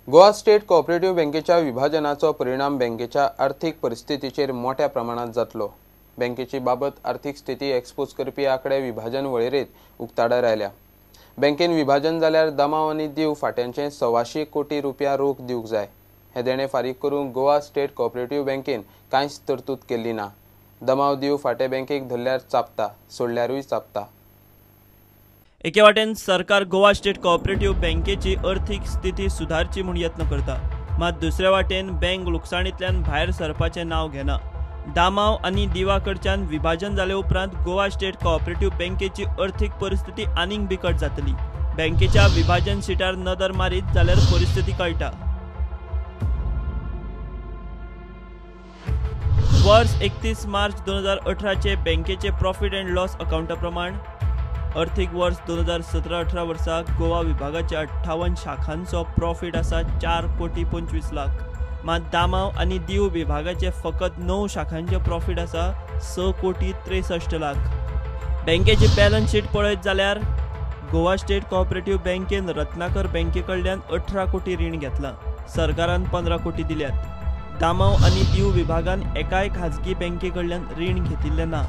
Goa state cooperative बँकेच्या विभाजनाचो परिणाम बँकेच्या आर्थिक परिस्थितीचेर मोठ्या प्रमाणात जातलो. बँकेची बाबत आर्थिक स्थिती एक्सपोज करपी आंकडे विभाजन वळेरेंत उक्ताडार आयल्या. बँकेन विभाजन जाल्यार दमाव आनी दीव फांट्यांचे 125 कोटी रुपया रोख दिवंक जाय. हें देणें फारीक करूंक गोवा स्टेट कोऑपरेटिव्ह बँकेन कांयच तरतूद केल्ली ना. दमाव दीव फांटे बँकेक धरल्यार चापता, सोडल्यारूय चापता. एके वाटेन सरकार गोवा स्टेट कोऑपरेटिव्ह बँकेची अर्थीक स्थिती सुदारची म्हूण यत्न करता, मात दुसऱ्या वाटेन बँक लुकसाणींतल्यान भायर सरपाचें नांव घेना. दामाव आनी दिवा कडच्यान विभाजन जाले उपरांत गोवा स्टेट कोऑपरेटिव्ह बँकेची अर्थीक परिस्थिती आनीक बिकट जातली. बँकेच्या विभाजन शिटार नदर मारीत जाल्यार परिस्थिती कळटा. वर्स 31 मार्च 2018 बँकेचे प्रॉफिट अँड लॉस अकाउंटा प्रमाण अर्थीक वर्स 2017-18 वर्सा गोवा विभागाच्या 58 शाखांचो प्रॉफिट आसा 4 कोटी 25 लाख, मात दामाव आनी दीव विभागाचे फकत 9 शाखांचे प्रॉफिट आसा 6 कोटी 63 लाख. बँकेची बॅलन्स शीट पळयत जाल्यार गोवा स्टेट कोऑपरेटिव्ह बँकेन रत्नाकर बँके कडल्यान 18 कोटी रीण घेतलां, सरकारान 15 कोटी दिल्यात. दामाव आनी दीव विभागान एकाय खाजगी बँके कडल्यान रीण घेतिल्लें ना.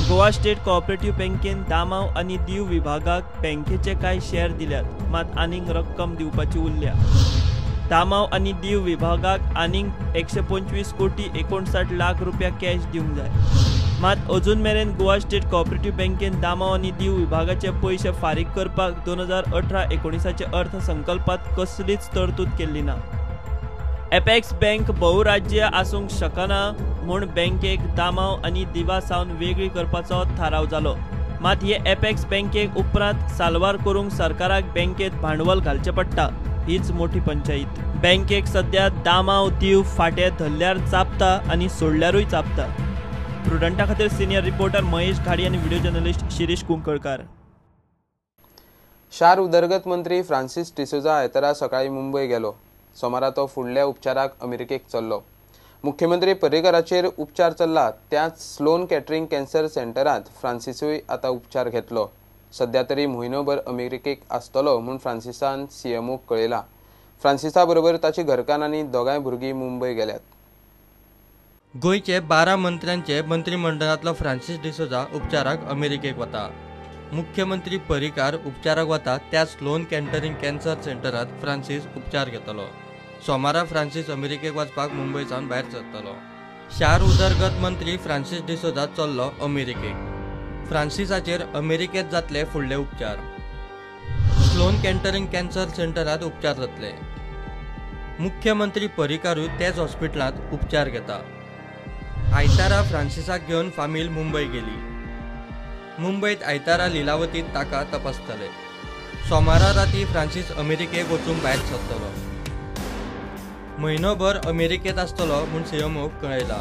गोवा स्टेट कोऑपरेटिव्ह बँकेन दामाव आनी दीव विभागाक बँकेचे कांय शेअर दिल्यात, मात आनीक रक्कम दिवपाची उरल्या. दामाव आनी दीव विभागाक आनीक 125 कोटी 59 लाख रुपया कॅश दिवंक जाय, मात अजून मेरेन गोवा स्टेट कोऑपरेटिव्ह बँकेन दामाव आनी दीव विभागाचे पयशे फारीक करपाक 2018-19 अर्थसंकल्पात कसलीच तरतूद केल्ली ना. एपेक्स बँक बहुराज्य आसूंक शकना म्हूण बँकेक दामाव आनी दिवा सावन वेगळी करपाचो थाराव जालो, मात हे एपेक्स बँकेक उपरांत साल्वार करूंक सरकाराक बँकेत भांडवल घालचें पडटा, हीच मोठी पंचायत. बँकेक सद्या दामाव दीव फांटे धरल्यार चापता आनी सोडल्यारूय चापता. प्रुडंटा खातीर सिनियर रिपोर्टर महेश घाडी आनी व्हिडिओ जर्नलिस्ट शिरीष कुंकळकार. शार उदरगत मंत्री फ्रांसिस डिसोजा आयतारा सकाळी मुंबय गेलो. सोमारा तो फुडल्या उपचाराक अमेरिकेक चल्लो. मुख्यमंत्री पर्रीकराचेर उपचार चल्ला त्याच स्लोन कॅटरिंग कॅन्सर सेंटरांत फ्रांसिसूय आतां उपचार घेतलो. सद्या तरी म्हयनोभर अमेरिकेक आसतलो म्हूण फ्रांसिसान सीएमओक कळयला. फ्रांसिसा बरोबर ताची घरकान्न आनी दोगांय भुरगीं मुंबय गेल्यात. गोंयचे 12 मंत्र्यांचे मंत्रिमंडळांतलो फ्रांसिस डिसोजा उपचाराक अमेरिकेक वता. मुख्यमंत्री पर्रीकार उपचाराक वता त्या स्लोन कॅटरिंग कॅन्सर सेंटरांत फ्रांसिस उपचार घेतलो. सोमारा फ्रांसिस अमेरिकेक वचपाक मुंबय सावन भायर सरतलो. शार उदरगत मंत्री फ्रांसिस डिसोजा चल्लो अमेरिकेक. फ्रांसिसाचेर अमेरिकेत जातले फुडले उपचार. स्लोन कॅटरिंग कॅन्सर सेंटरांत उपचार जातले. मुख्यमंत्री पर्रीकारूय त्याच हॉस्पिटलांत उपचार घेता. आयतारा फ्रांसिसाक घेवन फामील मुंबय गेली. मुंबयत आयतारा लिलावतीत ताका तपासतले. सोमारा राती फ्रांसिस अमेरिकेक वचूंक भायर सरतलो. म्हयनोभर अमेरिकेत आसतलो म्हूण सीएमओक कळयला.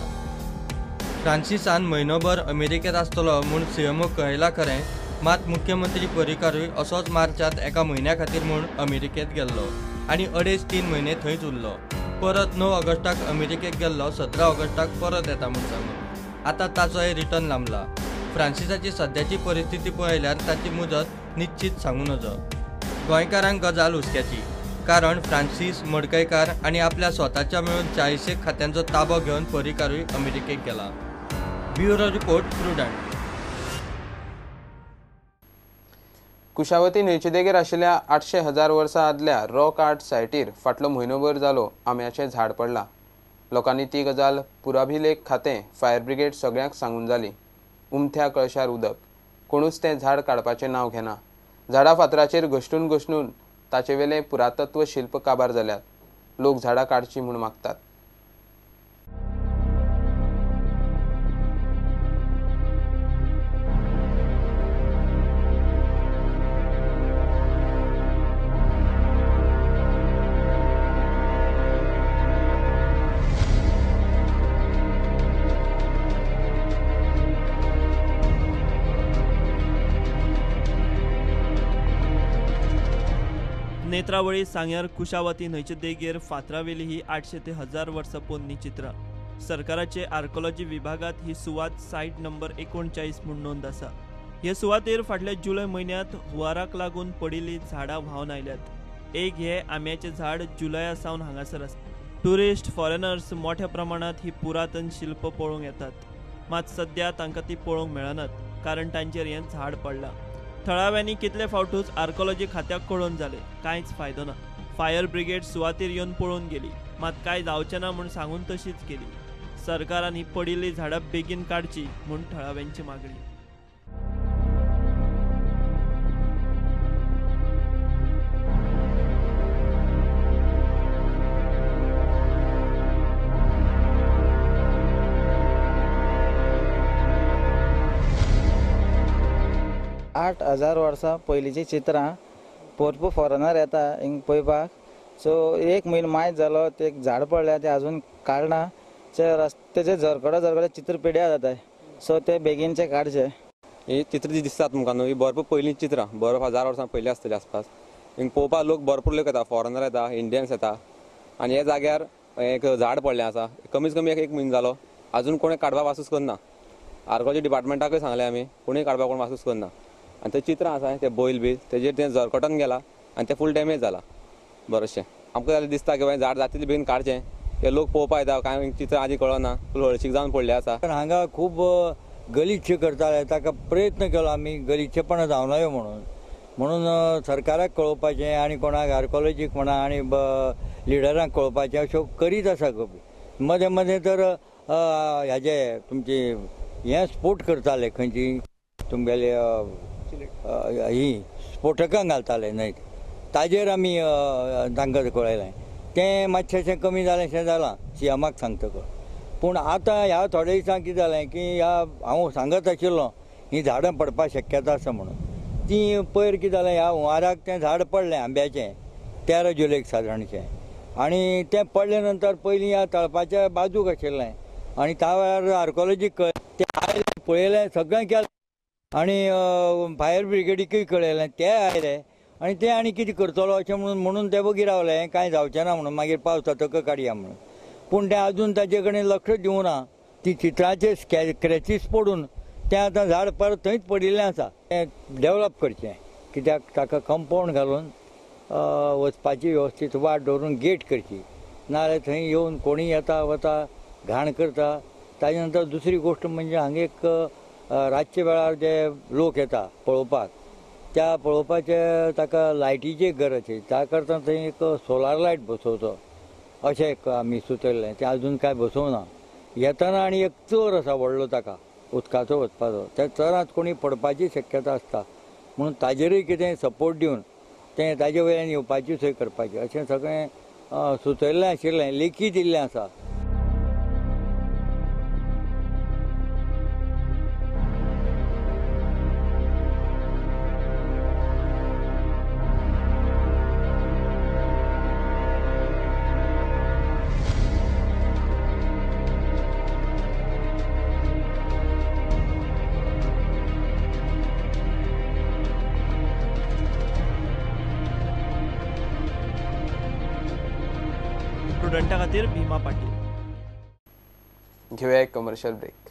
फ्रांसिसान म्हयनोभर अमेरिकेत आसतलो म्हूण सीएमओक कळयला खरें, मात मुख्यमंत्री पर्रीकारूय असोच मार्चांत एका म्हयन्या खातीर म्हूण अमेरिकेत गेल्लो आनी 2.5-3 म्हयने थंयच उरलो. परत 9 ऑगस्टाक अमेरिकेक गेल्लो, 17 ऑगस्टाक परत येता म्हूण सांगून आतां ताचोय रिटर्न लांबला. फ्रांसिसाची सद्याची परिस्थिती पळयल्यार ताची मुजत निश्चित सांगू नजो. गोंयकारांक गजाल हुस्क्याची, कारण फ्रांसिस मडकयकार आनी आपल्या स्वताच्या मेळून 40 खात्यांचो ताबो घेवन पर्रीकारूय अमेरिकेक गेला. Bureau report, Prudent. Kushavati न्हंयचे देगेर आशिल्ल्या 800,000 वर्सां आदल्या रॉक आर्ट सायटीर फाटलो म्हयनोभर जालो आंब्याचें झाड पडलां. लोकांनी ती गजाल पुराभिलेख खातें, फायर ब्रिगेड सगळ्यांक सांगून जाली. उमथ्या कळशार उदक, कोणूच तें झाड काडपाचें नांव घेना. झाडा फातराचेर घश्टून घश्टून ताचेवेलें पुरातत्व शिल्प काबार जाल्यात. लोक झाडां काडचीं म्हूण मागतात. नेत्रावळी सांग्यार कुशावती न्हंयचे देगेर फातरावेली ही 800 ते 1000 वर्सां पोन्नी चित्रां. सरकाराचे आर्कोलॉजी विभागात ही सुवात सायट नंबर 39 म्हूण नोंद आसा. हे सुवातेर फाटल्या जुलय म्हयन्यांत हुंवाराक लागून पडिल्लीं झाडां व्हांवन आयल्यात. एक हे आंब्याचें झाड जुलया सावन हांगासर आसा. ट्युरिस्ट फॉरेनर्स मोठ्या प्रमाणांत ही पुरातन शिल्प पळोवंक येतात, मात सद्या तांकां ती पळोवंक मेळनात कारण तांचेर हें झाड पडलां. थळाव्यांनी कितले फावटूच आर्कोलॉजी खात्याक कळोवन जालें, कांयच फायदो ना. फायर ब्रिगेड सुवातेर येवन पळोवन गेली, मात कांय जावचें ना म्हूण सांगून तशीच गेली. सरकारान ही पडिल्लीं झाडां बेगीन काडची म्हूण थळाव्यांची मागणी. आठ हजार वर्सां पयलींची चित्रां भरपूर फॉरेनर येता हिंग पळोवपाक. सो एक म्हयनो मायज जालो ते एक झाड पडल्या ते अजून काडना. ते रस्त्याचे झरकडो झरकडे चित्र पिड्या जाता, सो ते बेगीनचे काडचे. ही चित्र जी दिसतात तुमकां न्हू, ही भरपूर पयलीं चित्रां, भरपूर हजार वर्सां पयलीं आसतली आसपास. हिंग पळोवपाक लोक भरपूर लोक येता, फॉरेनर येता, इंडियन्स येता. आनी ह्या जाग्यार एक झाड पडलें आसा, कमीत कमी एक म्हयनो जालो, अजून कोणें काडपाक वासूस करना. आर्कोलॉजी डिपार्टमेंटाकूय सांगलें आमी, कोणूय काडपाक कोण वासूस करना. आनी ते चित्रां आसा ते बैल बी तेजेर तें झरकटन गेला आनी तें फूल डॅमेज जाला बरेंचशें. आमकां जाल्यार दिसता की झाड जाता तितलें बेगीन काडचें, ते लोक पळोवपाक येता, कांय चित्रां आदी कळना, फूल हळशीक जावन पडलें आसा. हांगा खूब गलिच्छ करताले, ताका प्रयत्न केलो आमी गलिच्छपणां जावं म्हणून म्हणून सरकाराक कळोवपाचें आनी कोणाक आर्कोलॉजीक म्हणा आनी लिडरांक कळोवपाचें अश्यो करीत आसा. मदें मदें तर हेजे तुमची हें स्पोट करताले, खंयची तुमगेले ही स्फोटकां घालताले न्हय, ताजेर आमी तांकां कळयलें. तें मातशेंशें कमी जालेंशें जालां सीएमाक सांगतकच. पूण आतां ह्या थोड्या दिसांक कितें जालें की ह्या हांव सांगत आशिल्लो हीं झाडां पडपाक शक्यता आसा म्हणून, ती पयर कितें जालें ह्या हुंवाराक तें झाड पडलें आंब्याचें 13 जुलयक सादारणशें. आनी तें पडले नंतर पयलीं ह्या तळपाच्या बाजूक आशिल्लें आनी त्या वेळार आर्कोलॉजीक कळ्ळें, तें आयलें पळयलें सगळें केलें आनी फायर ब्रिगेडीकूय कळयलें, ते आयले आनी ते आनी कितें करतलो अशें म्हणून म्हणून ते बगी रावले, कांय जावचें ना म्हणून, मागीर पावस जातकच काडया म्हणून. पूण तें आजून ताजे कडेन लक्ष दिवना. ती चित्रांचे स्क्रॅचीस पडून तें आतां झाड परत थंयच पडिल्लें आसा. तें डेवलप करचें, कित्याक ताका कंपावंड घालून वचपाची वेवस्थीत वाट दवरून गेट करची, नाजाल्यार थंय येवन कोणूय येता वता घाण करता. ताजे नंतर दुसरी गोश्ट म्हणजे हांगा एक रातच्या वेळार जे लोक येता पळोवपाक, त्या पळोवपाचे ताका लायटीची गरज आसा, त्या करता थंय एक सोलार लायट बसोवचो अशें एक आमी सुचयल्लें, तें आजून कांय बसोवना. येतना आनी एक चर आसा व्हडलो ताका उदकाचो वचपाचो, त्या चरांत कोणी पडपाची शक्यता आसता म्हणून ताजेरूय कितें सपोर्ट दिवन तें ताजे वयल्यान येवपाची सोय करपाची अशें सगळें सुचयल्लें आशिल्लें, लेखी दिल्लें आसा. प्रुडंटा खातीर भीमा पाटील. घेऊया एक कमर्शियल ब्रेक.